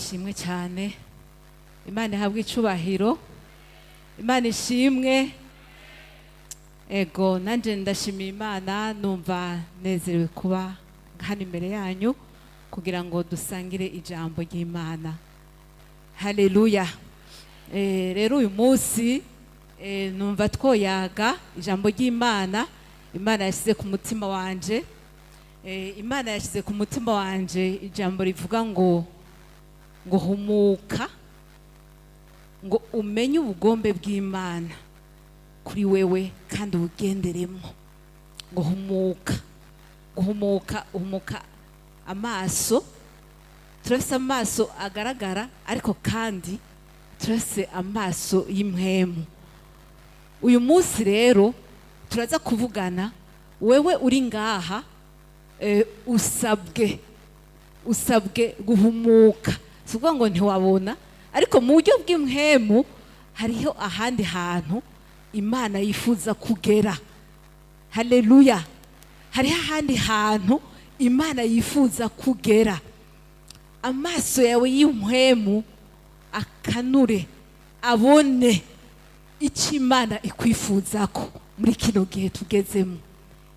Ishimwe cyane. Imana ihabwe icubahiro. Imana ishimwe. Ego, nanjye ndashimiye Imana, numva nezerewe kuba hano imbere yanyu kugira ngo dusangire ijambo ry'Imana. Haleluya. Rero uyu munsi numva twoyaga ijambo ry'Imana. Imana yashyize ku mutima wanje, Imana yashyize ku mutima wanje ijambo rivuga ngo humuka, ngo umenye ubugombe bw'Imana kuri wewe kandi ubugenderemo. Ngo humuka, guhumuka, uhumuka amaso. Turafise amaso agaragara, ariko kandi turafise amaso y'impwemu. Uyu munsi rero turaza kuvugana. Wewe uri ngaha, usabwe guhumuka. Si ukuvuga ngo ntiwabona, ariko mu buryo bw'impwemu hariho ahandi hantu Imana yifuza kugera. Haleluya. Hariho ahandi hantu Imana yifuza kugera. Amaso yawe y'impwemu akanure, abone icyo Imana ikwifuzako muri kino gihe tugezemo.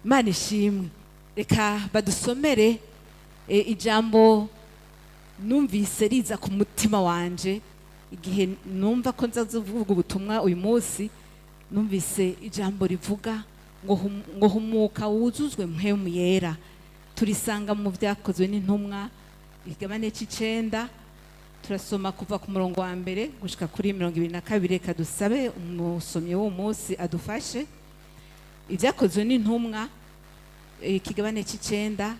Imana ishimwe. Reka badusomere ijambo numvise riza ku mutima wanje igihe numva ko nza kuvuga ubutumwa uyu munsi. Numvise ijambo rivuga ngo humuka wuzuzwe mpwemu yera. Turisanga mu Byakozwe n'Intumwa, igabane c'icenda. Turasoma kuva ku murongo wa mbere gushika kuri 22. Reka dusabe umusomyi w'uwo munsi adufashe. Ibyakozwe n'Intumwa, ikigabane c'icenda,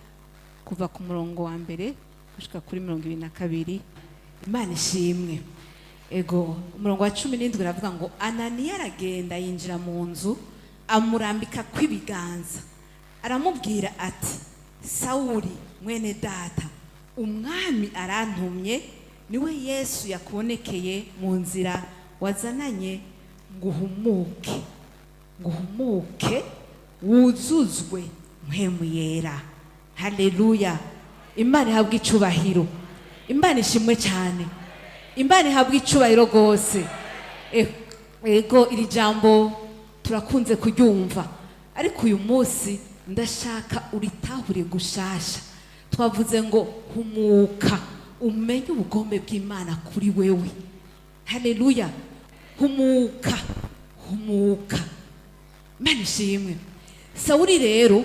kuva ku murongo wa mbere gushika kuri 22. Imana ishimwe. Ego, umurongo wa 17 uravuga ngo: "Ananiya aragenda, yinjira mu nzu, amurambika kw'ibiganza, aramubwira ati: 'Sawuli, mwene data, Umwami arantumye, niwe Yesu yakubonekeye mu nzira wazananye, ngo uhumuke, ngo uhumuke wuzuzwe mpwemu yera.'" Haleluya. Imana ihabwe icubahiro. Imana ishimwe cyane. Imana ihabwe icubahiro rwose. Ego, iri jambo turakunze kuryumva, ariko uyu munsi ndashaka uritahure gushasha. Twavuze ngo humuka umenye ubugombe bw'Imana kuri wewe. Haleluya. Humuka, humuka. Imana ishimwe. Sawuli rero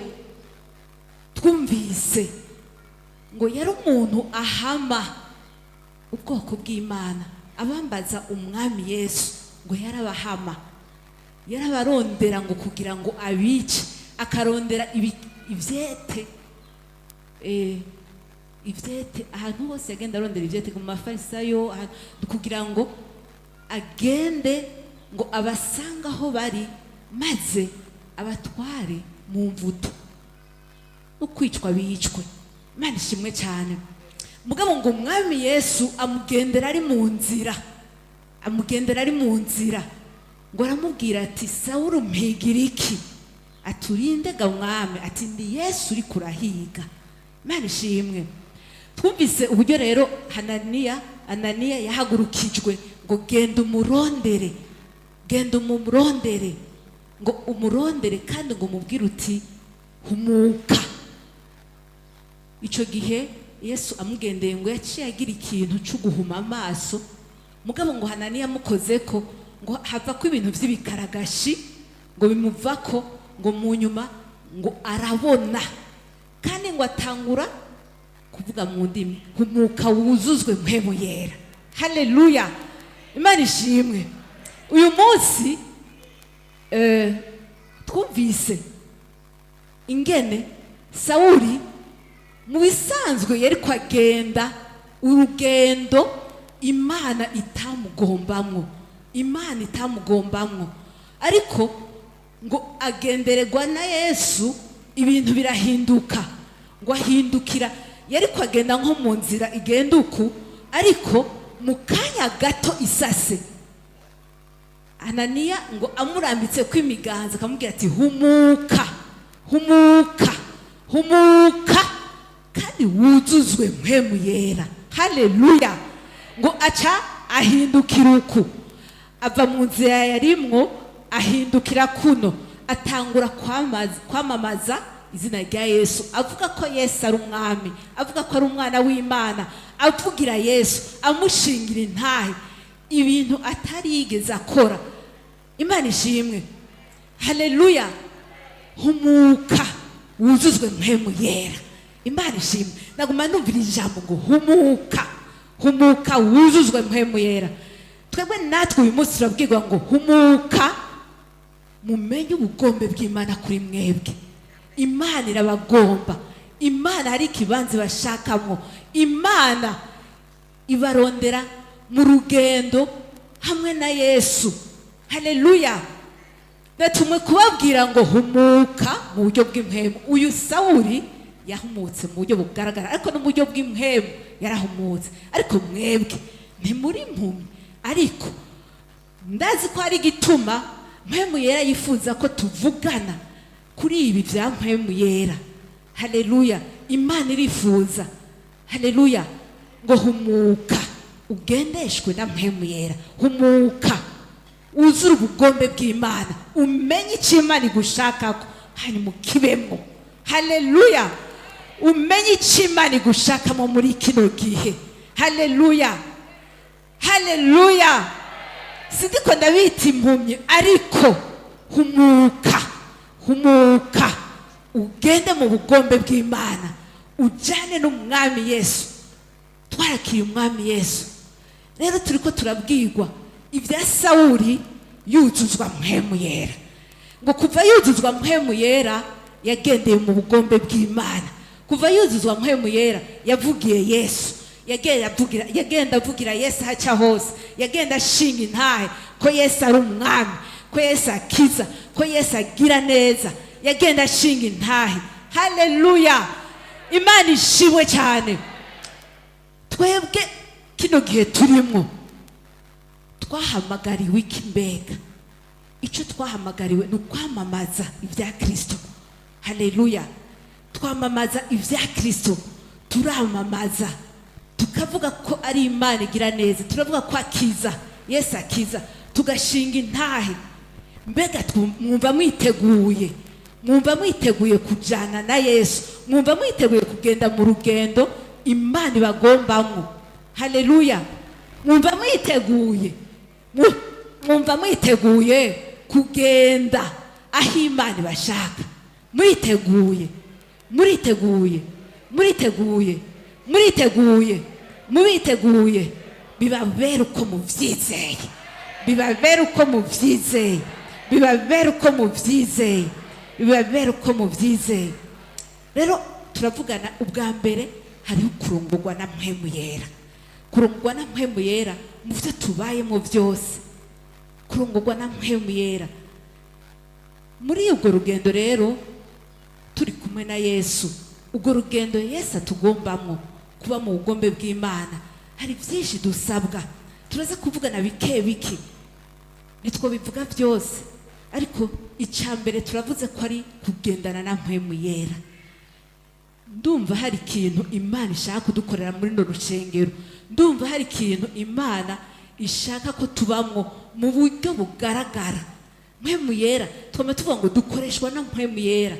twumvise ngo yari umuntu ahama ubwoko bw'Imana, abambaza Umwami Yesu. Ngo yarabahama, yarabarondera ngo kugira ngo abice, akarondera ivyete, ivyete ahantu hose. Yagenda arondera ivyete ku mafarisayo, kugira ngo agende ngo abasange aho bari, maze abatware mu mvuto no kwicwa bicwe. Imana ishimwe cyane. Mugabo ngo Umwami Yesu amugendera ari mu nzira, amugendera ari mu nzira, ngo aramubwira ati: "Sawuli, umpigira iki?" Ati: "Urinde ga, Mwami?" Ati: "Ndi Yesu uri kurahiga." Imana ishimwe. Twumvise uburyo rero Ananiya yahagurukijwe ngo genda umurondere, genda umurondere, ngo umurondere kandi ngo umubwire uti: 'Humuka.'" Icyo gihe Yesu amugendeye, ngo yaciye agira ikintu cyo guhuma amaso. Mugabo ngo Hananiya amukoze ko, ngo hava ko ibintu by'ibikaragashi, ngo bimuva ko, ngo mu nyuma ngo arabona, kandi ngo atangura kuvuga mu ndimi. Humuka wuzuzwe mpwemu yera. Haleluya. Imana ishimwe. Uyu munsi twumvise ingene Sawuli mu bisanzwe yari kwagenda urugendo Imana itamugombamwo, Imana itamugombamwo, ariko ngo agendererwa na Yesu, ibintu birahinduka. Ngo ahindukira, yari kwagenda nko mu nzira igenda uku, ariko mu kanya gato isase, Ananiya ngo amurambitse kw'imiganza, akamubwira ati: "Humuka, humuka, humuka kandi wuzuzwe mpwemu yera." Haleluya. Ngo aca ahindukira uku, ava mu nzira yarimwo ahindukira kuno, atangura kwamamaza izina rya Yesu, avuga ko Yesu ari umwami, avuga ko ari umwana w'Imana, avugira Yesu, amushingira intahe, ibintu atarigeze akora. Imana ishimwe, haleluya. Humuka wuzuzwe Mpwemu Yera. Imana ishimwe. Naguma numvira ijambo ngo humuka, humuka wuzuzwe Mpwemu Yera. Twebwe natwe uyu munsi turabwirwa ngo humuka, mumenye ubugombe bw'Imana kuri mwebwe. Imana irabagomba, Imana hari ikibanza bashakamo, Imana ibarondera mu rugendo hamwe na Yesu. Haleluya. Natumwe kubabwira ngo humuka mu buryo bw'impwemu. Uyu Sawuli yahumutse mu buryo bugaragara, ariko no mu buryo bw'impwemu yarahumutse. Ariko mwebwe ntimuri impumyi, ariko ndazi ko hari igituma Mpwemu Yera yifuza ko tuvugana kuri ibi bya Mpwemu Yera. Haleluya. Imana irifuza, haleluya, ngo humuka ugendeshwe na Mpwemu Yera, humuka wuzure ubugombe bw'Imana, umenye icyo Imana igushakako hanyuma ukibemo. Haleluya. Umenye icyo Imana igushakamo muri kino gihe. Haleluya, haleluya. Sindiko ndabita impumyi, ariko humuka, humuka ugende mu bugombe bw'Imana, ujyane n'umwami Yesu. Twarakiye umwami Yesu. Rero turiko turabwirwa ibya Sawuli yuzuzwa Mpwemu Yera, ngo kuva yuzuzwa Mpwemu Yera yagendeye mu bugombe bw'Imana. Kuva yuzuzwa Mpwemu Yera yavugiye Yesu, yagenda avugira Yesu ahaca hose, yagenda ashinga intahe ko Yesu ari umwami, ko Yesu akiza, ko Yesu agira neza, yagenda ashinga intahe. Haleluya. Imana ishimwe cyane. Twebwe kino gihe turimo twahamagariwe iki? Mbega icyo twahamagariwe ni ukwamamaza ibya Kirisito. Haleluya. Twamamaza ibya Kirisito, turamamaza tukavuga ko ari Imana igira neza, turavuga ko akiza, Yesu akiza, tugashinga intahe. Mbega mwumva mwiteguye? Mwumva mwiteguye kujyana na Yesu? Mwumva mwiteguye kugenda mu rugendo Imana ibagombamwo? Haleluya. Mwumva mwiteguye? Mwumva mwiteguye kugenda aho Imana ibashaka? Muriteguye? Muriteguye? Muriteguye? Muriteguye? Mubiteguye? Bibabera uko mubyizeye, bibabera uko mubyizeye, bibabera uko mubyizeye, bibabera uko mubyizeye. Rero turavugana ubwa mbere hariho kurongorwa na Mpwemu Yera, kurongorwa na Mpwemu Yera mu byo tubayemo byose, kurongorwa na Mpwemu Yera muri urwo rugendo. Rero turi kumwe na Yesu, urwo rugendo Yesu atugombamwo kuba mu bugombe bw'Imana, hari byinshi dusabwa. Turaza kuvugana bike bike, nitwo bivuga byose, ariko icya mbere turavuze ko ari kugendana na Mpwemu Yera. Ndumva hari ikintu Imana ishaka kudukorera muri runo rushengero, ndumva hari ikintu Imana ishaka ko tubamwo mu buryo bugaragara. Mpwemu Yera, twama tuvuga ngo dukoreshwa na Mpwemu Yera,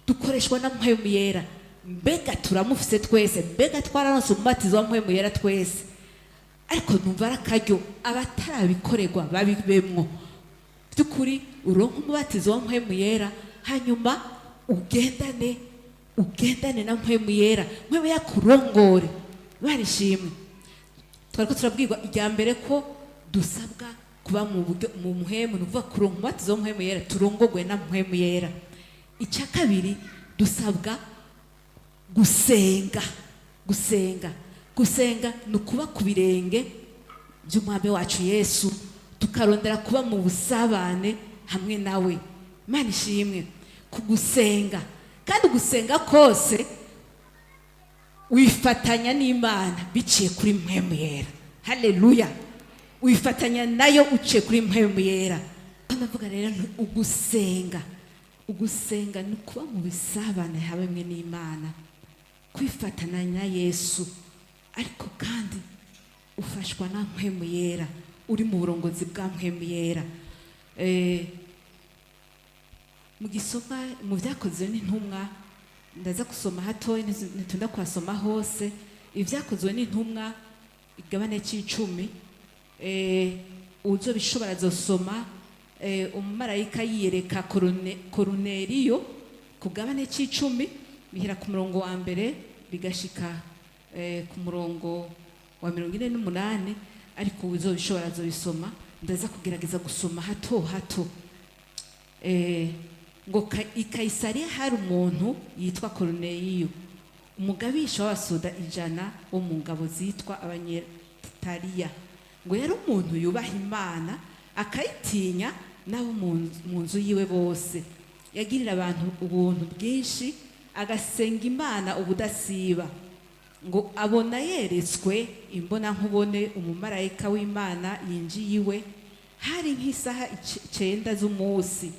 dukoreshwa na Mpwemu Yera. Mbega turamufise twese? Mbega twararonse umubatizo wa Mpwemu Yera twese? Ariko numva ari akaryo abatarabikorerwa babibemwo. By'ukuri uronke umubatizo wa Mpwemu Yera, hanyuma ugendane na Mpwemu Yera, Mpwemu yakurongore. Barishimwe. Twariko turabwirwa irya mbere ko dusabwa kuba mu buryo mu muhemu, ni ukuvuga kuronka umubatizo wa Mpwemu Yera, turongogwe na Mpwemu Yera. Icya kabiri, dusabwa gusenga. Gusenga, gusenga ni ukuba ku birenge by'umwami wacu Yesu, tukarondera kuba mu busabane hamwe nawe. Imana ishimwe. Kugusenga kandi gusenga kose wifatanya n'Imana biciye kuri Mpwemu Yera. Haleluya. Wifatanya nayo uciye kuri Mpwemu Yera. Ndavuga rero nti ugusenga, ugusenga ni ukuba mu bisabane hamwe n'Imana, kwifatanya na Yesu. Ariko kandi Ufashwa na Mpwemu Yera, uri mu burongozi bwa Mpwemu Yera. Mu gisoma mu Byakozwe n'Intumwa, ndaza gusoma hatoya, ntitunda kuhasoma hose. Ibyakozwe n'Intumwa igabane c'icumi, uzobishobora azosoma. Umumarayika yiyereka Koruneliyo ku gabane c'icumi, bihera ku murongo wa mbere bigashika ku murongo wa 48, ariko uzobishobora azobisoma. Ndaza kugerageza gusoma hato hato. Ngo i Kayisariya hari umuntu yitwa Koruneliyo, umugabisha w'abasoda 100 wo mu ngabo zitwa Abanyetaliya. Ngo yari umuntu yubaha Imana, akayitinya, n'abo mu nzu yiwe bose. Yagirira abantu ubuntu bwinshi, agasenga Imana ubudasiba. Ngo abona yeretswe imbonankubone umumarayika w'Imana yinjiye iwe, hari nk'isaha 9 z'umunsi,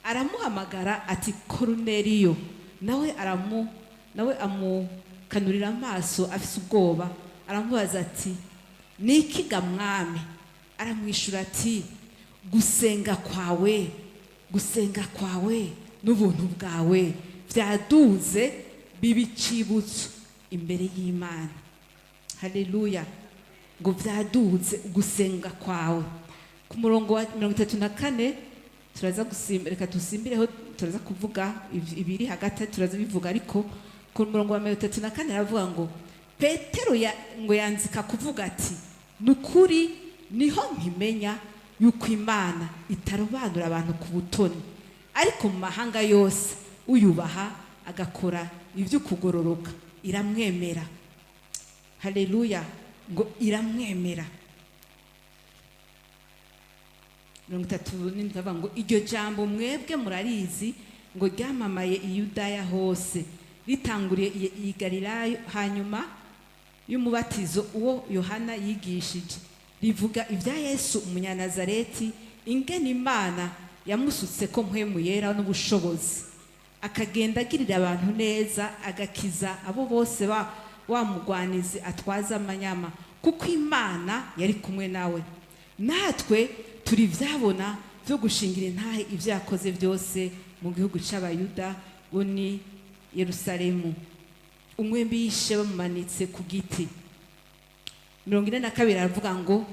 aramuhamagara ati: "Koruneliyo." Nawe aramu nawe amukanurira amaso afise ubwoba, aramubaza ati: "Niki ga Mwami?" Aramwishura ati: "Gusenga kwawe n'ubuntu bwawe byaduze biba icibutso imbere y'Imana." Haleluya! Ngo byaduze gusenga kwawe. Ku murongo wa 34 turaza gusimba, reka dusimbireho, turaza kuvuga ibiri hagati, turaza bivuga. Ariko ku murongo wa 34 aravuga ngo Petero ngo yanzika kuvuga ati: "Nukuri niho nkimenya yuko Imana itarobanura abantu ku butoni, ariko mu mahanga yose uyubaha agakora iby'ukugororoka iramwemera." Haleluya! Ngo iramwemera. 37 avuga ngo iryo jambo mwebwe murarizi, ngo ryamamaye i Yudaya hose, ritanguriye i Galilayo hanyuma y'umubatizo uwo Yohana yigishije, rivuga ibya Yesu Umunyanazareti, ingene Imana yamusutse ko Mpwemu Yera n'ubushobozi, akagenda agirira abantu neza, agakiza abo bose ba wa mugwanizi atwaza amanyama, kuko Imana yari kumwe nawe. Natwe turi ivyabona byo gushingira intahe ibyo yakoze byose mu gihugu c'Abayuda bo ni Yerusalemu, umwe bishe bamumanitse ku giti. 42 aravuga ngo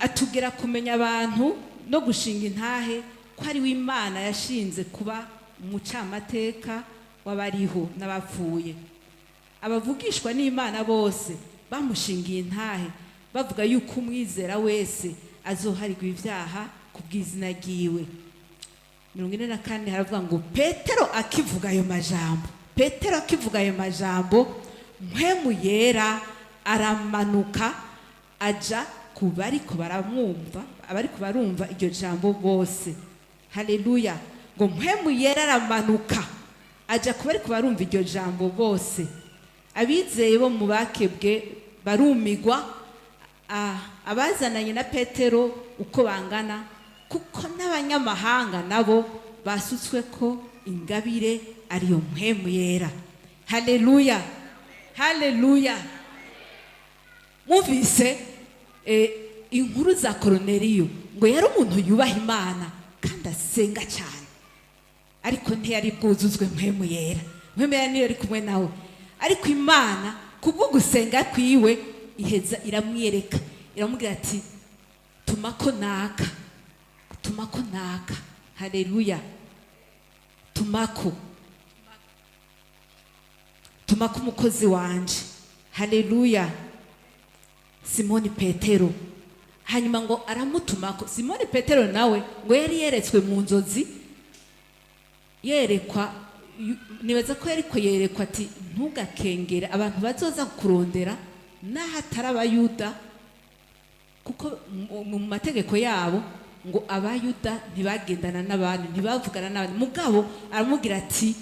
atugera kumenya abantu no gushinga intahe ko ari we Imana yashinze kuba umucamateka w'abariho n'abapfuye. Abavugishwa n'Imana bose bamushingiye intahe, bavuga yuko umwizera wese azoharirwa ibyaha ku bw'izina ryiwe. 44 haravuga ngo Petero akivuga ayo majambo, Petero akivuga ayo majambo, Mpwemu Yera aramanuka aja ku bariko baramwumva, abariko barumva iryo jambo bose. Haleluya! Ngo Mpwemu Yera aramanuka aja ku bariko barumva iryo jambo bose. Abizeye bo mu bakebwe barumigwa, abazananye na Petero uko bangana, kuko n'abanyamahanga nabo basutswe ko ingabire ariyo Mpwemu Yera. Haleluya, haleluya! Mwumvise inkuru za Koroneliyo, ngo yari umuntu yubaha Imana kandi asenga cyane, ariko ntiyari bwuzuzwe Mpwemu Yera. Mpwemu Yera niyo yari kumwe nawe, ariko Imana kubwo gusenga kwiwe iheza iramwereka, iramubwira ati: "Tuma ko naka, tuma ko naka." Haleluya! Tumako, tumako umukozi wanje. Haleluya! Simoni Petero. Hanyuma ngo aramutumako. Simoni Petero nawe ngo yari yeretswe mu nzozi, yerekwa, nibaza ko yariko yerekwa ati: "Ntugakengere abantu bazoza kurondera n'aho atari Abayuda," kuko mu mategeko yabo ngo Abayuda ntibagendana n'abandi, ntibavugana n'abandi. Mugabo aramubwira ati: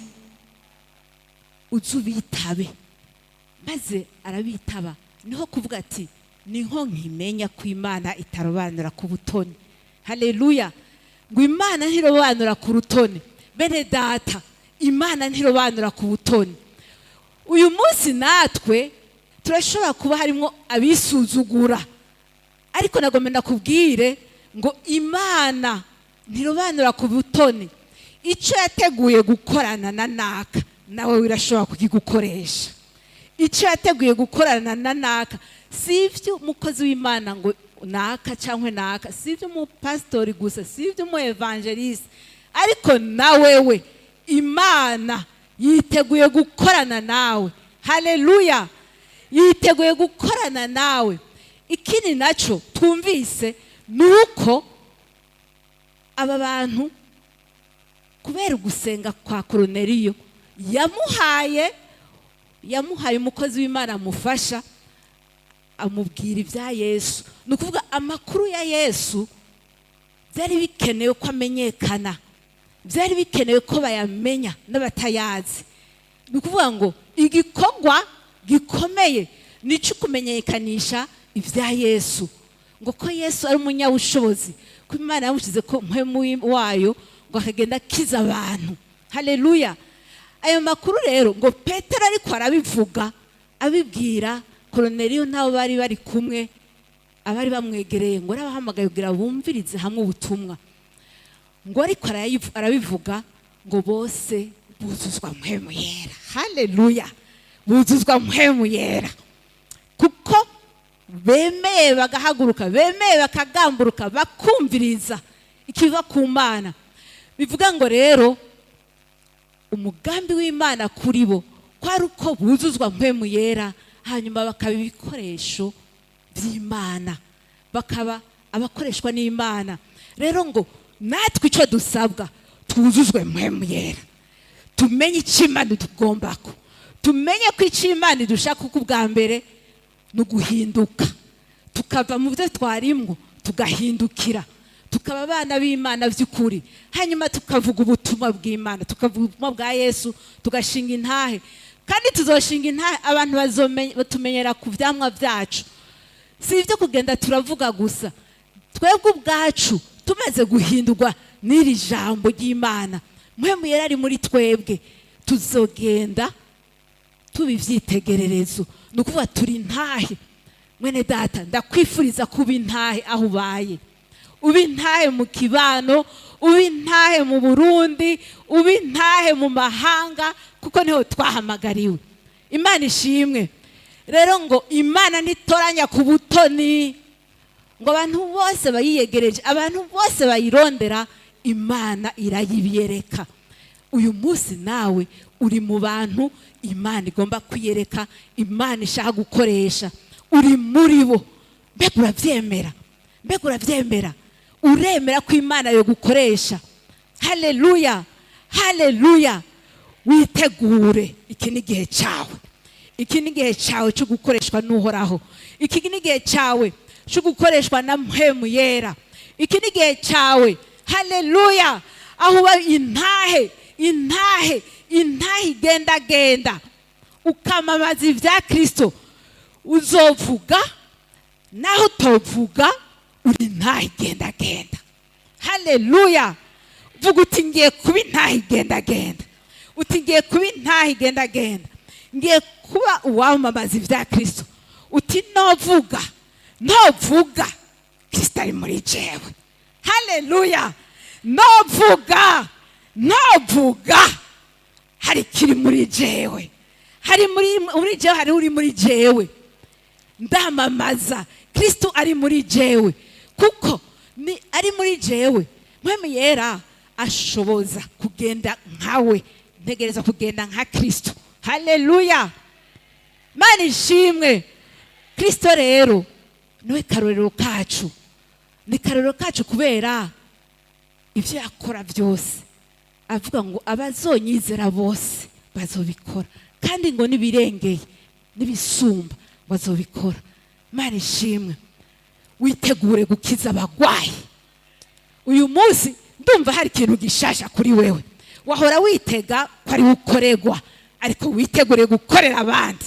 "Uze ubitabe." Maze arabitaba. Niho kuvuga ati: "Niho nkimenya ko Imana itarobanura ku butoni." Haleluya! Ngo Imana ntirobanura ku rutoni. Bene data, Imana ntirobanura ku butoni. Uyu munsi natwe Turashobora kuba harimo abisuzugura, ariko nagomba ndakubwire ngo Imana ntirobanura ku butoni. Icyo yateguye gukorana na naka, nawe wirashobora kukigukoresha. Icyo yateguye gukorana na naka, si iby'umukozi w'Imana ngo naka cyangwa naka, si iby'umupasitori gusa, si iby'umu évangéliste, ariko na wewe Imana yiteguye gukorana nawe. Haleluya! Yiteguye gukorana nawe. Ikindi nacyo twumvise ni uko aba bantu, kubera ugusenga kwa Koroneriyo, yamuhaye umukozi w'Imana amufasha, amubwira ibya Yesu. Ni ukuvuga amakuru ya Yesu byari bikenewe ko amenyekana, byari bikenewe ko bayamenya n'abatayazi. Ni ukuvuga ngo igikorwa gikomeye ni icyo kumenyekanisha ibya Yesu, ngo ko Yesu ari umunyabushobozi, ko Imana yamushyize ko mpwemu wayo ngo akagenda akiza abantu. Haleluya! Ayo makuru rero, ngo Petero ariko arabivuga, abibwira Koroneriyo n'abo bari bari kumwe, abari bamwegereye, ngo arabahamagaye kugira bumvirize hamwe ubutumwa. Ngo ariko arabivuga, ngo bose buzuzwa Mpwemu Yera. Haleluya! Buzuzwa Mpwemu Yera kuko bemeye bagahaguruka, bemeye bakagamburuka, bakumviriza ikiva ku Mana. Bivuga ngo rero umugambi w'Imana kuri bo kwari uko buzuzwa Mpwemu Yera, hanyuma bakaba ibikoresho by'Imana, bakaba abakoreshwa n'Imana. Rero ngo natwe icyo dusabwa, twuzuzwe Mpwemu Yera, tumenye icyo Imana itugombako, tumenye ko icyo Imana idushaka kuko ubwa mbere ni uguhinduka, tukava mu byo twarimwo, tugahindukira, tukaba abana b'Imana by'ukuri, hanyuma tukavuga ubutumwa bw'Imana, tukavuga ubutumwa bwa Yesu, tugashinga intahe. Kandi tuzoshinga intahe, abantu batumenyera ku byamwa byacu. Si ibyo kugenda turavuga gusa. Twebwe ubwacu tumaze guhindurwa n'iri jambo ry'Imana, Mpwemu Yera ari muri twebwe, tuzogenda tuba ibyitegererezo. Ni ukuvuga turi intahe. Mwene data, ndakwifuriza kuba intahe aho ubaye, uba intahe mu kibano, uba intahe mu Burundi, uba intahe mu mahanga, kuko niho twahamagariwe. Imana ishimwe. Rero ngo Imana ntitoranya ku butoni. Ngo abantu bose bayiyegereje, abantu bose bayirondera, Imana irayibiyereka. Uyu munsi nawe uri mu bantu Imana igomba kwiyereka, Imana ishaka gukoresha. Uri muri bo. Mbega urabyemera? Mbega urabyemera? Uremera ko Imana yo gukoresha? Haleluya, haleluya! Witegure, iki ni igihe cyawe. Iki ni igihe cyawe cyo gukoreshwa n'Uhoraho. Iki ni igihe cyawe cyo gukoreshwa na Mpwemu Yera. Iki ni igihe cyawe. Haleluya! Aho uba intahe, intahe, intahe igendagenda, ukamamaza ibya Kirisito. Uzovuga naho utovuga, uri intahe igendagenda. Haleluya! Vuga uti: "Ngiye kuba intahe igendagenda." Uti: "Ngiye kuba intahe igendagenda, ngiye kuba uwamamaza ibya Kirisito." Uti: "Novuga ntovuga, Kirisito ari muri jewe." Haleluya! Novuga ntovuga, hari ikiri muri jewe, hari muri jewe, hari uri muri jewe. Ndamamaza Kirisito ari muri jewe, kuko ni ari muri jewe. Mpwemu Yera ashoboza kugenda nkawe. Ntegereza kugenda nka Kirisito. Haleluya! Mana ishimwe. Kirisito rero niwe karorero kacu, ni karorero kacu kubera ibyo yakora byose. Avuga ngo abazonyizera bose bazobikora, kandi ngo n'ibirengeye n'ibisumba bazobikora. Mana ishimwe. Witegure gukiza abagwayi. Uyu munsi ndumva hari ikintu gishasha kuri wewe. Wahora witega ko ari ukorerwa, ariko witegure gukorera abandi,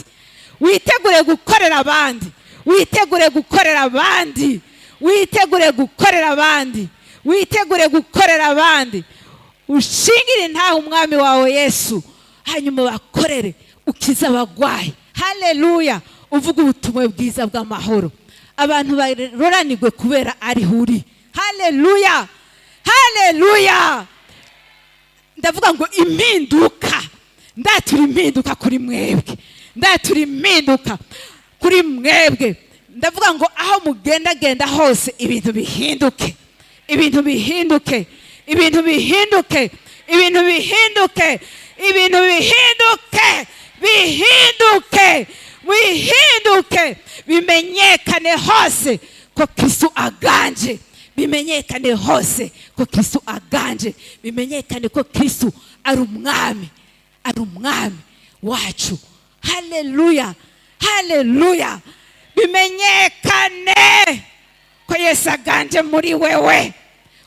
witegure gukorera abandi, witegure gukorera abandi, witegure gukorera abandi, witegure gukorera abandi. Ushingire intahe Umwami wawe Yesu, hanyuma bakorere, ukize abagwayi. Haleluya! Uvuga ubutumwa bwiza bw'amahoro, abantu baroranirwe kubera ariho uri. Haleluya, haleluya! Ndavuga ngo impinduka, ndatura impinduka kuri mwebwe, ndatura impinduka kuri mwebwe. Ndavuga ngo aho mugendagenda hose ibintu bihinduke, ibintu bihinduke, ibintu bihinduke, ibintu bihinduke, ibintu bihinduke, bihinduke, bihinduke, bimenyekane hose ko Kristo aganje, bimenyekane hose ko Kristo aganje, bimenyekane ko Kristo ari umwami, ari umwami wacu. Haleluya, haleluya! Bimenyekane ko Yesu aganje muri wewe,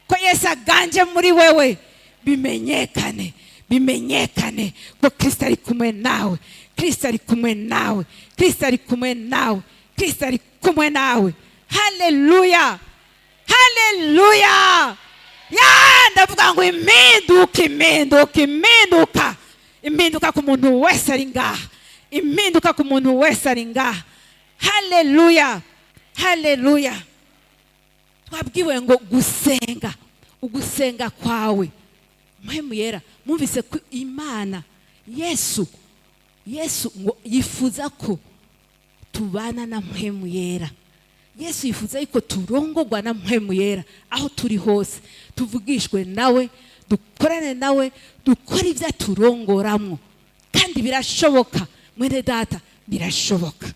ko Yesu aganje muri wewe. Bimenyekane, bimenyekane ko Kristo ari kumwe nawe, Kristo ari kumwe nawe, Kristo ari kumwe nawe, Kristo ari kumwe nawe. Haleluya, haleluya! Ya, ndavuga ngo impinduka, impinduka, impinduka, impinduka ku muntu wese ari ngaha, impinduka ku muntu wese ari ngaha. Haleluya, haleluya! Twabwiwe ngo gusenga, ugusenga kwawe, Mpwemu Yera, mwumvise ko Imana, Yesu, Yesu ngo yifuza ko tubana na Mpwemu Yera. Yesu yifuza yuko turongorwa na Mpwemu Yera aho turi hose, tuvugishwe nawe, dukorane nawe, dukore ibyo aturongoramwo. Kandi birashoboka, mwene data, birashoboka,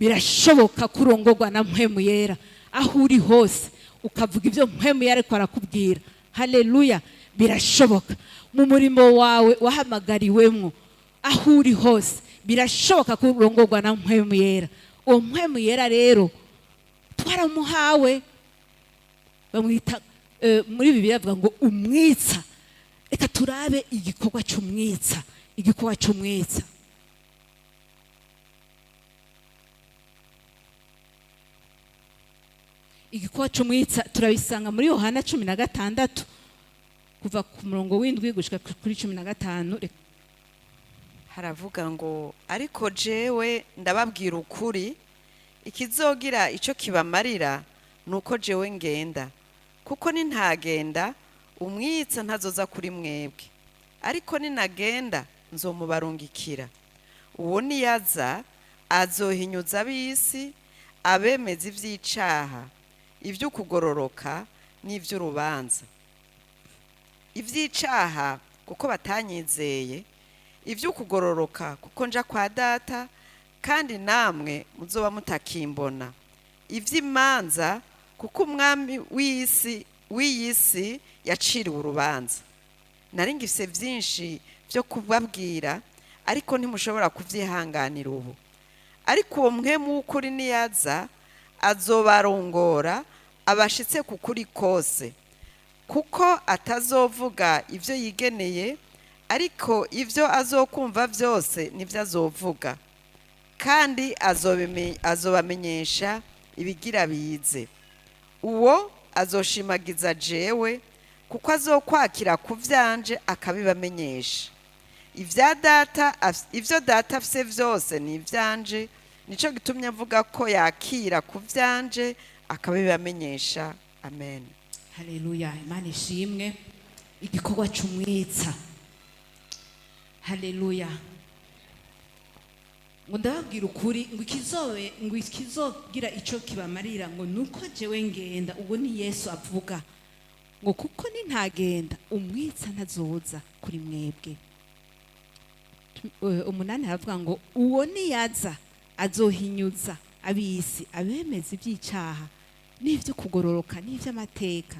birashoboka kurongorwa na Mpwemu Yera aho uri hose, ukavuga ibyo Mpwemu Yera ariko arakubwira. Haleluya! Birashoboka mu murimo wawe wahamagariwemwo, aho uri hose birashoboka kurongorwa na Mpwemu Yera. Uwo Mpwemu Yera rero twaramuhawe, bamwita muri Bibiliya bavuga ngo umwitsa. Reka turabe igikorwa cy'umwitsa, igikorwa cy'umwitsa. Igikorwa cy'umwitsa turabisanga muri Yohana 16, kuva ku murongo w'7 gushika kuri 15. Haravuga ngo: "Ariko jewe ndababwira ukuri, ikizogira icyo kibamarira ni uko jewe ngenda, kuko nintagenda umwitsa ntazoza kuri mwebwe, ariko ninagenda nzomubarungikira. Uwo niyaza azohinyuza ab'isi, abemeza iby'icaha, iby'ukugororoka n'iby'urubanza. Iby'icaha kuko batanyizeye, iby'ukugororoka kuko nja kwa Data kandi namwe muzoba mutakimbona, iby'imanza kuko umwami w'isi w'iyi si yaciriwe urubanza. Nari ngifise byinshi byo kubabwira, ariko ntimushobora kubyihanganira ubu. Ariko uwo Mpwemu w'ukuri niyaza azobarongora abashitse ku kuri kose, kuko atazovuga ibyo yigeneye, ariko ibyo azokumva byose nibyo azovuga, kandi azobamenyesha ibigira bize. Uwo azoshimagiza jewe, kuko azokwakira ku vyanje akabibamenyesha. Ibyo Data afise byose ni ivyanje, nico gitumye avuga ko yakira ku vyanje akabibamenyesha." Amen. Haleluya, Imana ishimwe. Igikorwa cy'umwitsa. Haleluya! Ngo ndababwira ukuri, ngo ikizobe, ngo ikizogira icyo kibamarira, ngo nuko jewe ngenda. Ubwo ni Yesu avuga ngo kuko nintagenda umwitsa ntazoza kuri mwebwe. 8 aravuga ngo uwo niyaza azohinyuza ab'isi, abemeza iby'icaha n'ibyo kugororoka n'iby'amateka.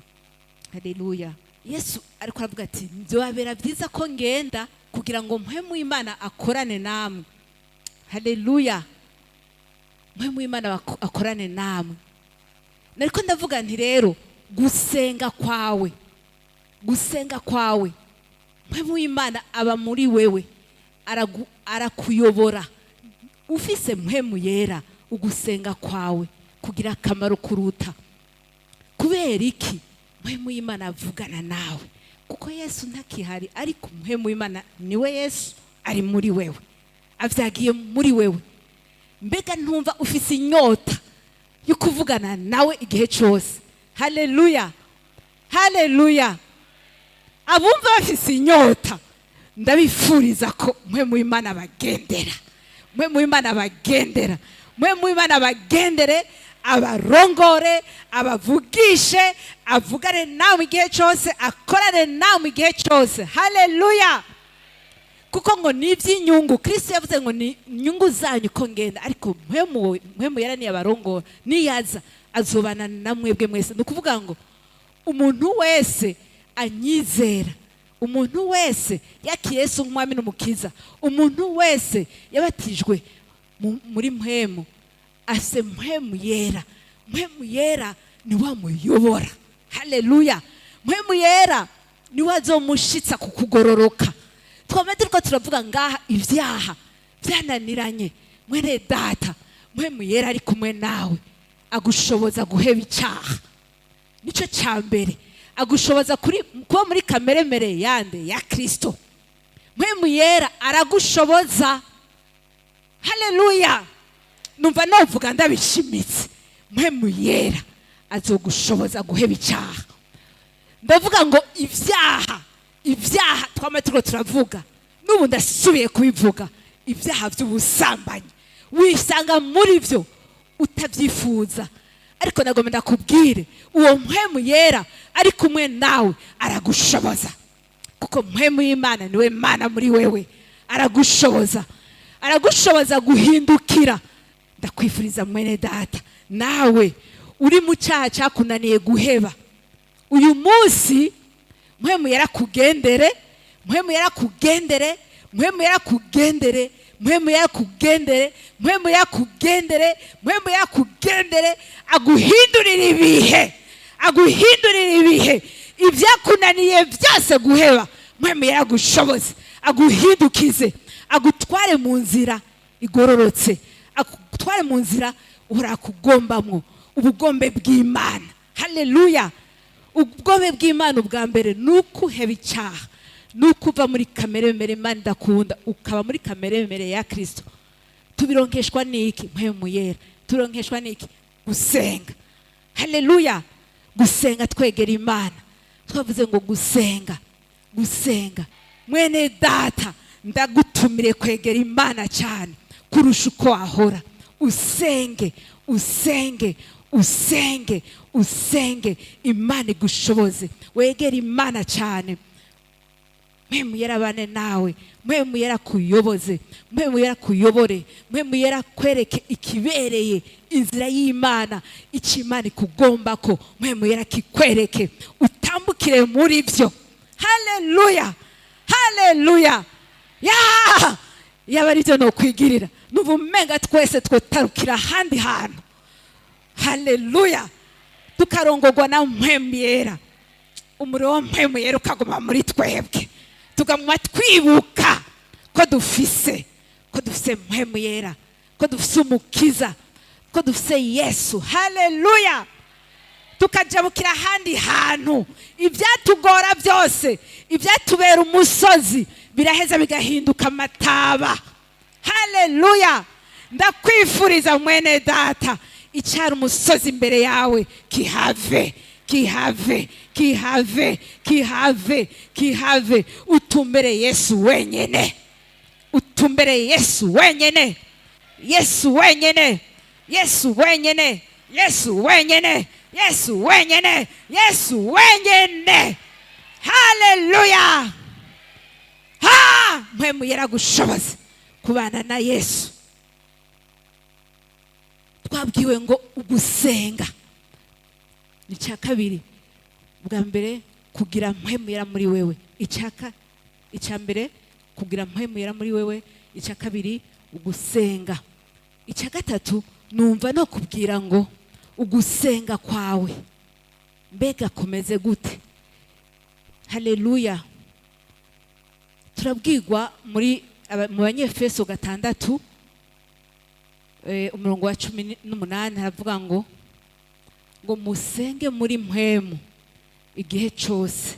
Haleluya! Yesu ariko aravuga ati byobabera byiza ko ngenda kugira ngo Mpwemu Imana akorane namwe. Haleluya! Mpwemu Imana akorane namwe. Nariko ndavuga nti rero gusenga kwawe, gusenga kwawe, Mpwemu Imana aba muri wewe, arakuyobora. Ufise Mpwemu Yera, ugusenga kwawe kugira akamaro kuruta. Kubera iki? Mpwemu y'Imana avugana nawe, kuko Yesu ntakihari, ariko Mpwemu y'Imana niwe Yesu ari muri wewe, avyagiye muri wewe. Mbega ntumva ufise inyota yo kuvugana nawe igihe cyose? Haleluya, haleluya! Abumva bafise inyota, ndabifuriza ko Mpwemu w'Imana bagendera, Mpwemu w'Imana bagendera, Mpwemu w'Imana bagendere, abarongore, abavugishe, avugane nawe igihe cyose, akorane nawe igihe cyose. Haleluya! Kuko ngo ni iby'inyungu, Kristo yavuze ngo ni inyungu zanyu ko ngenda, ariko Mpwemu Yera niyabarongora, niyaza azobana na mwebwe mwese. Ni ukuvuga ngo umuntu wese anyizera, umuntu wese yakiriye Yesu nk'Umwami n'Umukiza, umuntu wese yabatijwe muri Mpwemu, afise Mpwemu Yera. Mpwemu Yera niwe amuyobora. Haleluya! Mpwemu Yera niwe azomushitsa ku kugororoka. Twama turiko turavuga ngaha ibyaha byananiranye. Mwene data, Mpwemu Yera ari kumwe nawe, agushoboza guheba icyaha. Nicyo cya mbere, agushoboza kuba muri kameremere yande? Ya Kristo. Mpwemu Yera aragushoboza. Haleluya! Numva novuga ndabishimitse, Mpwemu Yera azogushoboza guheba icyaha. Ndavuga ngo ibyaha twama turiko turavuga, n'ubu ndasubiye kubivuga, ibyaha by'ubusambanyi, wisanga muri byo utabyifuza, ariko nagomba ndakubwire, uwo Mpwemu Yera ari kumwe nawe aragushoboza, kuko Mpwemu y'Imana niwe Mana muri wewe. Aragushoboza, aragushoboza guhindukira. Ndakwifuriza, mwene data, nawe uri mu cyaha cyakunaniye guheba, uyu munsi Mpwemu yarakugendere, Mpwemu yarakugendere, Mpwemu yarakugendere, Mpwemu yarakugendere, Mpwemu yarakugendere, Mpwemu yarakugendere, aguhindurire ibihe, aguhindurire ibihe. Ibyakunaniye byose guheba, Mpwemu yaragushoboze, aguhindukize, agutware mu nzira igororotse, agutware mu nzira urakugombamwo ubugombe bw'Imana. Haleluya! Ubugombe bw'Imana ubwa mbere ni uko uheba icyaha, ni uko uva muri kamere mere Imana idakunda, ukaba muri kamere mere ya Kirisito. Tubironkeshwa n'iki? Mpwemu Yera. Tubironkeshwa n'iki? Gusenga. Haleluya! Gusenga, twegera Imana. Twavuze ngo gusenga, gusenga. Mwene data, ndagutumire kwegera Imana cyane kurusha uko wahora. Usenge, usenge, usenge, usenge, Imana igushoboze. Wegere Imana cyane, Mpwemu Yera abane nawe, Mpwemu Yera akuyoboze, Mpwemu Yera akuyobore, Mpwemu Yera akwereke ikibereye inzira y'Imana, icyo Imana ikugomba ko, Mpwemu Yera akikwereke, utambukire muri byo. Haleluya, haleluya! Ya yaba ari byo nokwigirira, numva umenga twese twotarukira ahandi hantu. Haleluya! Tukarongorwa na Mpwemu Yera, umuriro wa Mpwemu Yera ukaguma muri twebwe, tuguma twibuka ko dufise Mpwemu Yera, ko dufise Umukiza, ko dufise Yesu. Haleluya! Tukajabukira ahandi hantu, ibyatugora byose, ibyatubera umusozi biraheza bigahinduka amataba. Haleluya! Ndakwifuriza, mwene data, icyari umusozi imbere yawe kihave, kihave, kihave, kihave, kihave, utumbere Yesu wenyene, utumbere Yesu wenyene, Yesu wenyene, Yesu wenyene, Yesu wenyene, Yesu wenyene, Yesu wenyene. Haleluya! Ha, Mpwemu yaragushoboza kubana na Yesu. Twabwiwe ngo ugusenga ni icya kabiri. Bwa mbere kugira Mpwemu Yera muri wewe, icya mbere kugira Mpwemu Yera muri wewe, icya kabiri ugusenga, icya gatatu numva no kubwira ngo ugusenga kwawe mbega kumeze gute? Haleluya! Turabwirwa mu Banyefeso 6, umurongo wa 18, haravuga ngo musenge muri Mpwemu igihe cyose.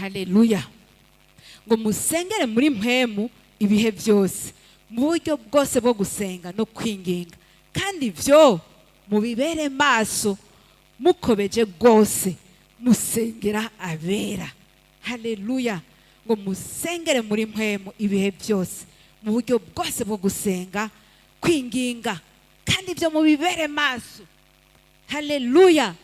Haleluya! Ngo musengere muri Mpwemu ibihe byose. Mu buryo bwose bwo gusenga no kwinginga, kandi ibyo mubibere maso, mukobeje rwose musengera abera. Haleluya! Ngo musengere muri mpwemu ibihe byose, mu buryo bwose bwo gusenga, kwinginga, kandi ibyo mubibere maso. Haleluya!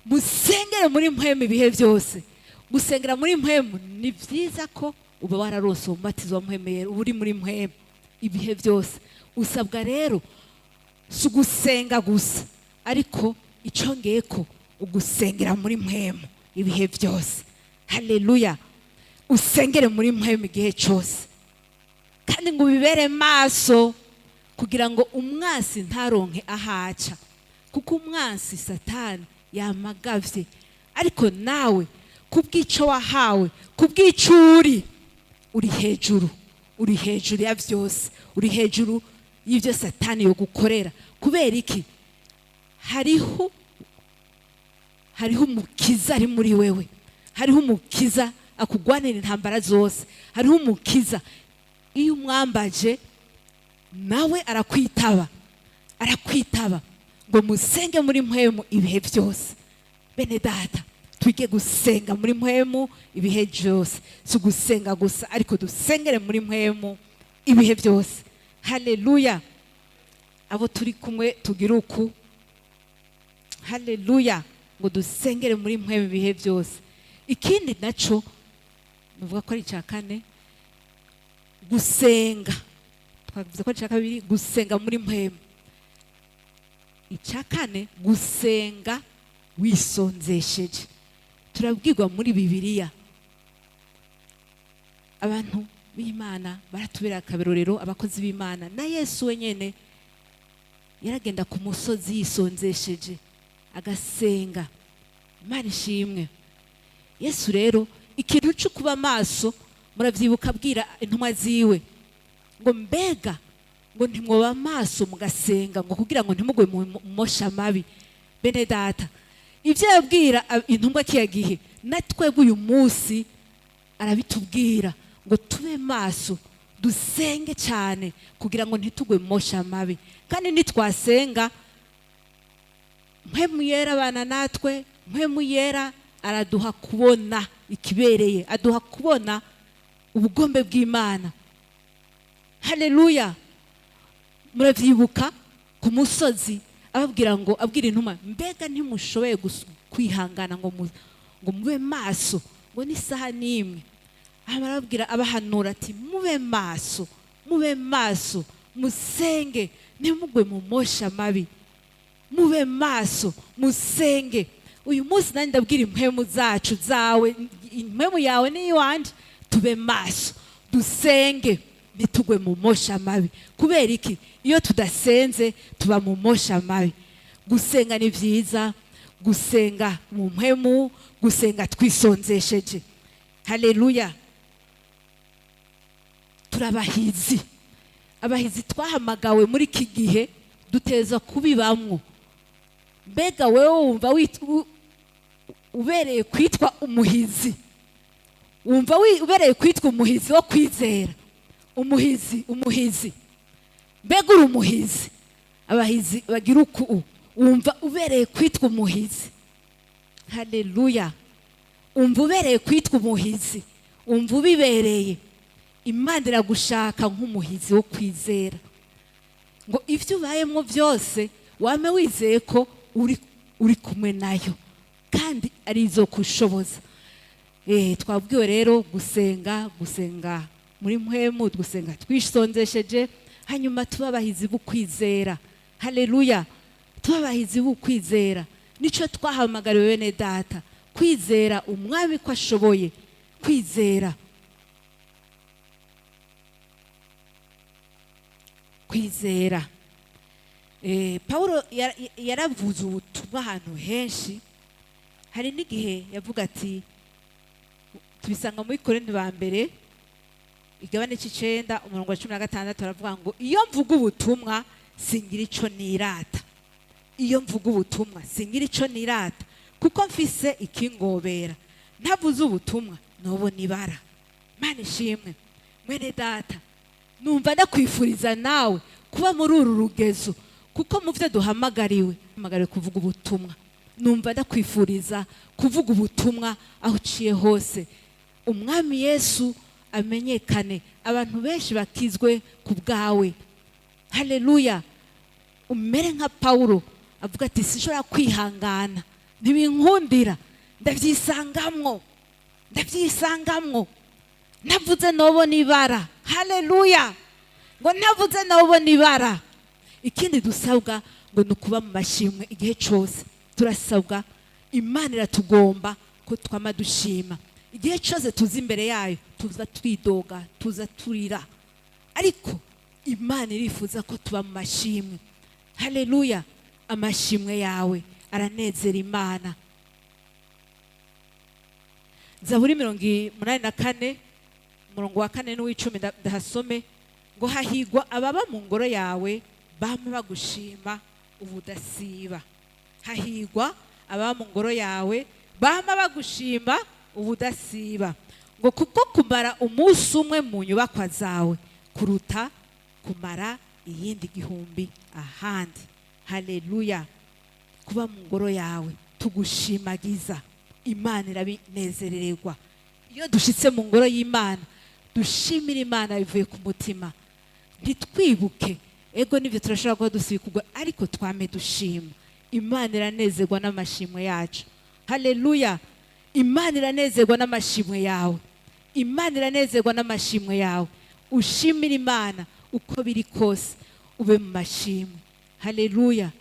Musengere muri mpwemu ibihe byose. Gusengera muri mpwemu ni byiza ko uba wararose umubatizo wa mpwemu yera, uba uri muri mpwemu ibihe byose. Usabwa rero si ugusenga gusa, ariko icongeye ko ugusengera muri mpwemu ibihe byose. Haleluya! Usengere muri mpwemu igihe cyose, kandi ngo ubibere maso kugira ngo umwansi ntaronke ahaca, kuko umwansi Satani yamagavye. Ariko nawe kubw'ico wahawe, kubw'ico uri, uri hejuru, uri hejuru ya byose, uri hejuru y'ibyo Satani yo gukorera. Kubera iki? Hariho umukiza ari muri wewe, hariho umukiza akugwanira intambara zose, hariho umukiza. Iyo umwambaje nawe arakwitaba, arakwitaba. Ngo musenge muri mpwemu ibihe byose. Bene data, twige gusenga muri mpwemu ibihe byose. Si ugusenga gusa, ariko dusengere muri mpwemu ibihe byose. Haleluya! Abo turi kumwe tugira uku. Haleluya! Ngo dusengere muri mpwemu ibihe byose. Ikindi naco nuvuga ko ari icya kane, gusenga. Twavuze ko ari icya kabiri, gusenga muri mpwemu. Icya kane, gusenga wisonzesheje. Turabwirwa muri Bibiliya, abantu b'Imana baratubera akarorero, abakozi b'Imana na Yesu wenyine yaragenda ku musozi yisonzesheje agasenga. Imana ishimwe. Yesu rero, ikintu cyo kuba maso, murabyibuka abwira intumwa ziwe ngo: "Mbega ngo ntimwoba amaso mugasenga, ngo kugira ngo ntimugwe mu mosha mabi?" Bene data, ibyo yabwira intumwa kiya gihe, na twebwe uyu munsi arabitubwira ngo tube maso, dusenge cyane kugira ngo ntitugwe mu mosha mabi. Kandi nitwasenga, mpwemu yera abana natwe. Mpwemu yera araduha kubona ikibereye, aduha kubona ubugombe bw'Imana. Haleluya! Murabyibuka ku musozi ababwira ngo, abwira intumwa: "Mbega ntimushoboye kwihangana ngo mube maso ngo n'isaha n'imwe?" Aha arababwira, abahanura ati: "Mube maso, mube maso, musenge ntimugwe mu mosha mabi. Mube maso, musenge." Uyu munsi nanjye ndabwira impwemu zacu, zawe, impwemu yawe n'iyiwanje, tube maso, dusenge ntitugwe mu mosha mabi. Kubera iki? Iyo tudasenze tuba mu mosha mabi. Gusenga ni byiza, gusenga mu mpwemu, gusenga twisonzesheje. Haleluya! Turabahizi, abahizi twahamagawe muri iki gihe, duteza kubibamwo. Mbega wewe wumva ubereye kwitwa umuhizi? Wumva ubereye kwitwa umuhizi wo kwizera? Umuhizi, umuhizi, mbega uri umuhizi? Abahizi bagira uku. Wumva ubereye kwitwa umuhizi? Haleluya! Umva ubereye kwitwa umuhizi? Umva ubibereye? Imana iragushaka nk'umuhizi wo kwizera, ngo ibyo ubayemo byose wame wizeye ko uri kumwe nayo kandi ari izo kushoboza. Twabwiwe rero gusenga, gusenga muri mpwemu, gusenga twisonzesheje, hanyuma tuba abahizi b'ukwizera. Haleluya! Tuba abahizi b'ukwizera, nico twahamagariwe, bene data, kwizera umwami ko ashoboye, kwizera, kwizera. Paulo yaravuze ubutumwa ahantu henshi. Hari n'igihe yavuga ati, tubisanga muri Korinto ba mbere igabane c'icenda umurongo wa 16, aravuga ngo: "Iyo mvuga ubutumwa singira ico nirata, iyo mvuga ubutumwa singira ico nirata, kuko mfise ikingobera. Ntavuze ubutumwa nobona ibara." Mana ishimwe. Mwene data, Numva ndakwifuriza nawe kuba muri uru rugezo, kuko mu byo duhamagariwe, hamagariwe kuvuga ubutumwa. Numva ndakwifuriza kuvuga ubutumwa aho uciye hose, Umwami Yesu amenyekane, abantu benshi bakizwe ku bwawe. Haleluya! Umere nka Pawulo avuga ati: "Sinshobora kwihangana, ntibinkundira, ndabyisangamwo, ndabyisangamwo, ntavuze nobona ibara." Haleluya! Ngo ntavuze nobona ibara. Ikindi dusabwa ngo ni ukuba mu mashimwe igihe cyose. Turasabwa, Imana iratugomba ko twama dushima igihe cyose. Tuza imbere yayo, tuza twidoga, tuza turira, ariko Imana irifuza ko tuba mu mashimwe. Haleluya! Amashimwe yawe aranezera Imana. Zaburi 84, umurongo wa 4 n'uw'icumi, ndahasome ngo: "Hahigwa ababa mu ngoro yawe, bama bagushima ubudasiba." Hahigwa ababa mu ngoro yawe, bama bagushima ubudasiba. Ngo kuko kumara umunsi umwe mu nyubakwa zawe kuruta kumara iyindi 1000 ahandi. Haleluya! Kuba mu ngoro yawe tugushimagiza, Imana irabinezerererwa. Iyo dushitse mu ngoro y'Imana, dushimira Imana bivuye ku mutima, ntitwibuke. Ego, nibyo, turashobora kuba dusibikugwa, ariko twame dushima. Imana iranezerwa n'amashimwe yacu. Haleluya! Imana iranezerwa n'amashimwe yawe. Imana iranezerwa n'amashimwe yawe. Ushimire Imana uko biri kose, ube mu mashimwe. Haleluya!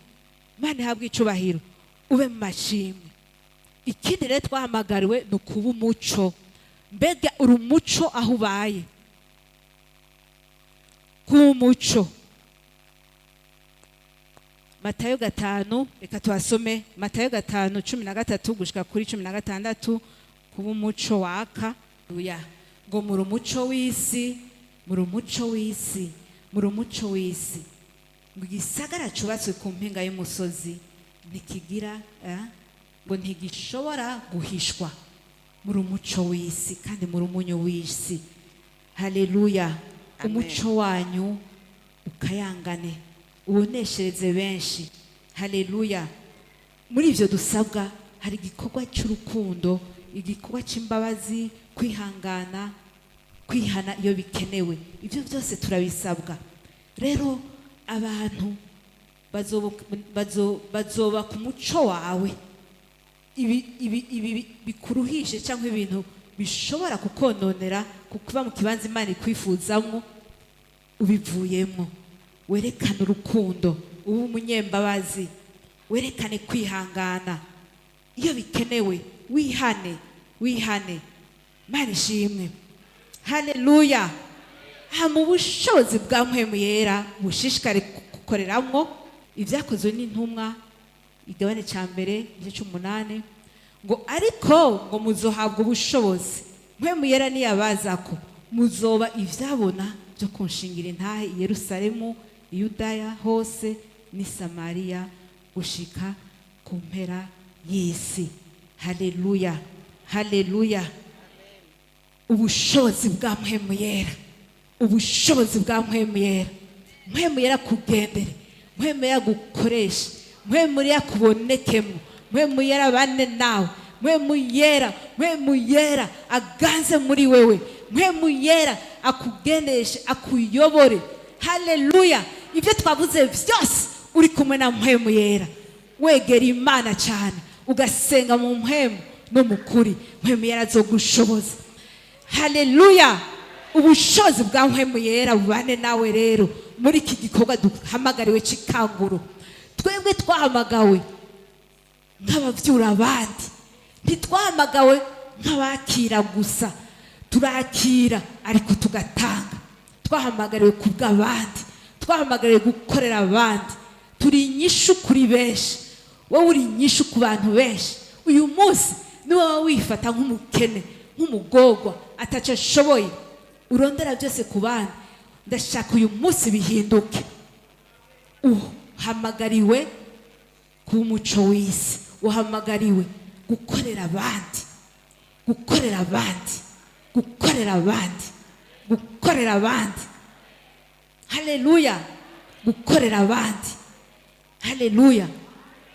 Imana ihabwe icubahiro. Ube mu mashimwe. Ikindi rero twahamagariwe ni ukuba umuco. Mbega uri umuco aho ubaye? Kuba umuco. Matayo 5, reka tuhasome. Matayo 5:13 gushika kuri 16. Kuba umuco waka. Haleluya. Ngo muri umuco w'isi, muri umuco w'isi, muri umuco w'isi. Ngo igisagara cubatswe ku mpinga y'umusozi ntikigira ngo ntigishobora guhishwa. Muri umuco w'isi kandi muri umunyu w'isi. Haleluya! Amen. Umuco wanyu ukayangane, uboneshereze benshi. Haleluya! Muri ibyo dusabwa hari igikorwa cy'urukundo, igikorwa cy'imbabazi, kwihangana, kwihana iyo bikenewe. Ibyo byose turabisabwa. Rero abantu bazoba ku muco wawe. Ibi bikuruhishe cyangwa ibintu bishobora kukononera kukuba mu kibanza Imana ikwifuzamwo, ubivuyemo. Werekane urukundo, ube umunyembabazi, werekane kwihangana iyo bikenewe, wihane, wihane. Imana ishimwe. Haleluya! Ha mu bushobozi bwa Mpwemu Yera bushishikare gukoreramwo. Ibyakozwe n'Intumwa, igabane cya mbere, igice cy'umunani, ngo: "Ariko ngo muzohabwa ubushobozi Mpwemu Yera niyabaza ko, muzoba ivyabona byo kunshingira intahe i Yerusalemu, i Yudaya hose n'i Samariya, gushika ku mpera y'isi." Haleluya, haleluya! Ubushobozi bwa Mpwemu Yera, ubushobozi bwa Mpwemu Yera. Mpwemu Yera kugendere, Mpwemu Yera gukoresha, Mpwemu Yera kubonekemo, Mpwemu Yera bane nawe, Mpwemu Yera, Mpwemu Yera aganze muri wewe, Mpwemu Yera akugendeshe, akuyobore. Haleluya! Ibyo twavuze byose, uri kumwe na Mpwemu Yera, wegera Imana cyane, ugasenga mu mpwemu no mu kuri, Mpwemu Yera azogushoboza. Haleluya! Ubushobozi bwa Mpwemu Yera bubane nawe. Rero muri iki gikorwa duhamagariwe cy'ikanguro, twebwe twahamagawe nk'abavyura abandi, ntitwahamagawe nk'abakira gusa. Turakira ariko tugatanga. Twahamagariwe kubw'abandi, twahamagariwe gukorera abandi. Turi inyishu kuri benshi. Wowe uri inyishu ku bantu benshi. Uyu munsi niba waba wifata nk'umukene, nk'umugorwa ataco ashoboye, urondera byose ku bandi, ndashaka uyu munsi bihinduke. Uhamagariwe kuba umuco w'isi, uhamagariwe gukorera abandi, gukorera abandi, gukorera abandi, gukorera abandi. Haleluya! Gukorera abandi. Haleluya!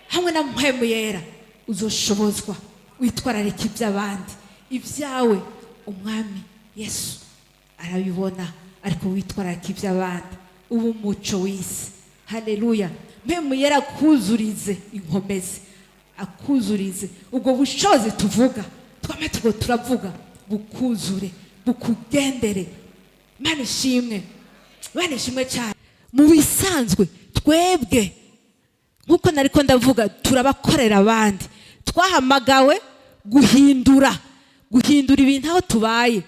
Hamwe na Mpwemu Yera uzoshobozwa witwararika iby'abandi. Ibyawe Umwami Yesu arabibona, ariko witwararika iby'abandi, uba umuco w'isi. Haleluya! Mpwemu Yera akuzurize inkomezi, akuzurize ubwo bushobozi tuvuga, twame tugo turavuga, bukuzure, bukugendere. Imana ishimwe, Imana ishimwe cyane. Mu bisanzwe twebwe, nk'uko nariko ndavuga, turabakorera abandi. Twahamagawe guhindura ibintu aho tubaye,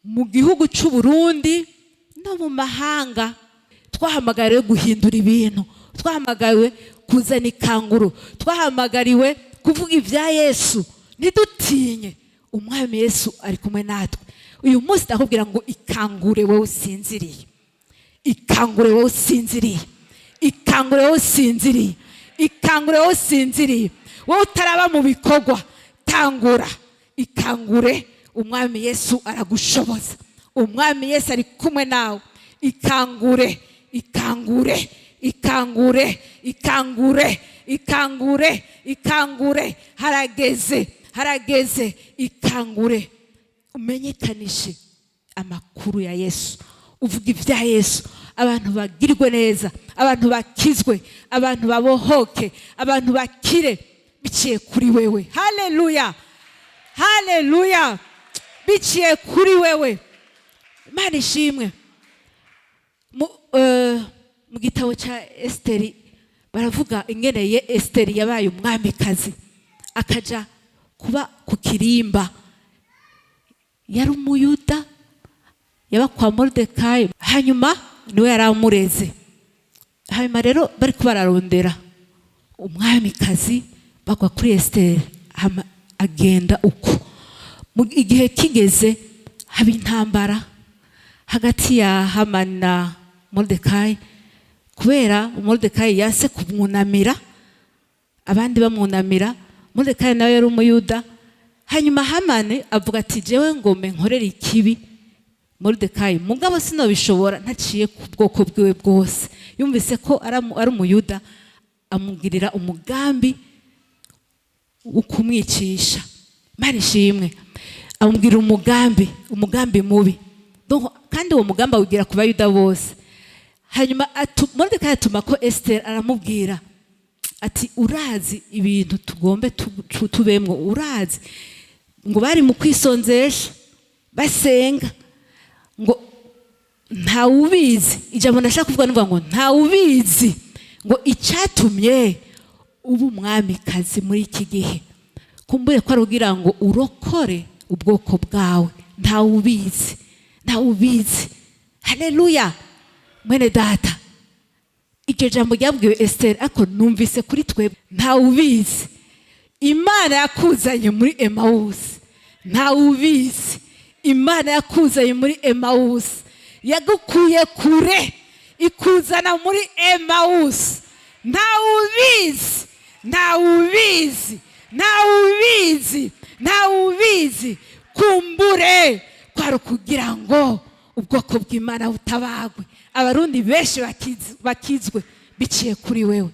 mu gihugu cy'u Burundi no mu mahanga. Twahamagariwe guhindura ibintu, twahamagariwe kuzana ikanguro, twahamagariwe kuvuga ibya Yesu. Ntidutinye, Umwami Yesu ari kumwe natwe. Uyu munsi ndakubwira ngo ikangure wowe usinziriye, ikangure wowe usinziriye, ikangure wowe usinziriye, ikangure wowe usinziriye, wowe utaraba mu bikorwa, tangura, ikangure. Umwami Yesu aragushoboza, Umwami Yesu ari kumwe nawe. Ikangure, ikangure, ikangure, ikangure, ikangure, ikangure. Harageze, harageze. Ikangure, umenyekanishe amakuru ya Yesu, uvuga ibya Yesu, abantu bagirwe neza, abantu bakizwe, abantu babohoke, abantu bakire biciye kuri wewe. Haleluya, haleluya! Biciye kuri wewe. Imana ishimwe. Mu gitabo cya Esiteri baravuga ingene ye Esiteri yabaye umwamikazi, akaja kuba ku kirimba. Yari Umuyuda, yaba kwa Moridekayi, hanyuma niwe yari amureze. Hanyuma rero bari bararondera umwamikazi, bagwa kuri Esiteri, hama agenda uko. Igihe kigeze haba intambara hagati ya Hamani na Moridekayi, kubera Moridekayi yase kumwunamira, abandi bamwunamira. Moridekayi nawe yari Umuyuda. Hanyuma Hamani avuga ati: "Jewe ngome nkorera ikibi Moridekayi, mugabo sinobishobora ntaciye ku bwoko bwiwe bwose." Yumvise ko ari Umuyuda, amugirira umugambi wo kumwicisha. Imana ishimwe. Amubwira umugambi, umugambi mubi. Donc, kandi uwo mugambi awugira ku Bayuda bose. Hanyuma Moridekayi atuma ko Esiteri, aramubwira ati: "Urazi ibintu tugombe tubemwo, urazi." Ngo bari mu kwisonzesha basenga, ngo ntawubizi. Ijambo ndashaka kuvuga nuvuga ngo ntawubizi ngo icyatumye uba umwamikazi muri iki gihe, kumbure ko ari ugira ngo urokore ubwoko bwawe. Ntawubizi, ntawubizi. Haleluya! Mwene data, iryo jambo ryabwiwe Esiteri, ariko numvise kuri twebwe. Ntawubizi Imana yakuzanye muri Emawusi, ntawubizi Imana yakuzanye muri Emawusi, yagukuye kure ikuzana muri Emawusi. Ntawubizi, ntawubizi, ntawubizi, ntawubizi. Kumbure kwari ukugira ngo ubwoko bw'Imana butabagwe, Abarundi benshi bakizwe biciye kuri wewe,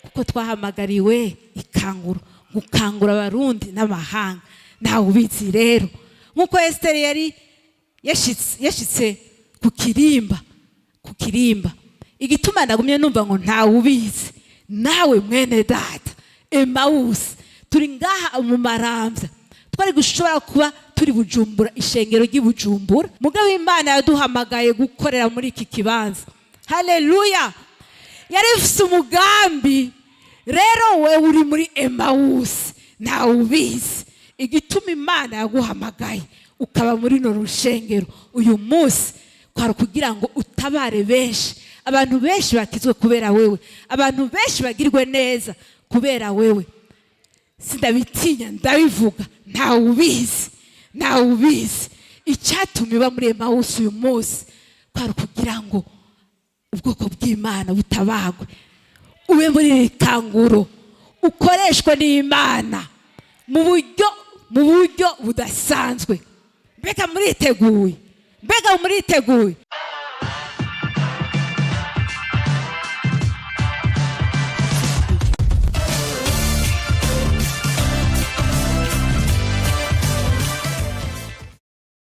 kuko twahamagariwe ikanguro, gukangura Abarundi n'amahanga. Ntawe ubizi rero, nk'uko Esiteri yari yashitse ku kirimba, ku kirimba. Igituma nagumye numva ngo ntawe ubizi, nawe mwene data Emawusi, turi ngaha mu Maramvya, twari gushobora kuba turi Bujumbura, ishengero ry'i Bujumbura, mugabo Imana yaduhamagaye gukorera muri iki kibanza. Haleluya! Yari ifise umugambi. Rero we uri muri Emawusi, ntawe ubizi igituma Imana yaguhamagaye ukaba muri runo rushengero uyu munsi, kwari kugira ngo utabare benshi, abantu benshi bakizwe kubera wewe, abantu benshi bagirwe neza kubera wewe. Sindabitinya, ndabivuga. Ntawe ubizi, ntawe ubizi icyatumye uba muri Emawusi uyu munsi, kwari kugira ngo ubwoko bw'Imana butabagwe, ube muri iri kanguro, ukoreshwe n'Imana mu buryo budasanzwe. Mbega muriteguye? Mbega muriteguye?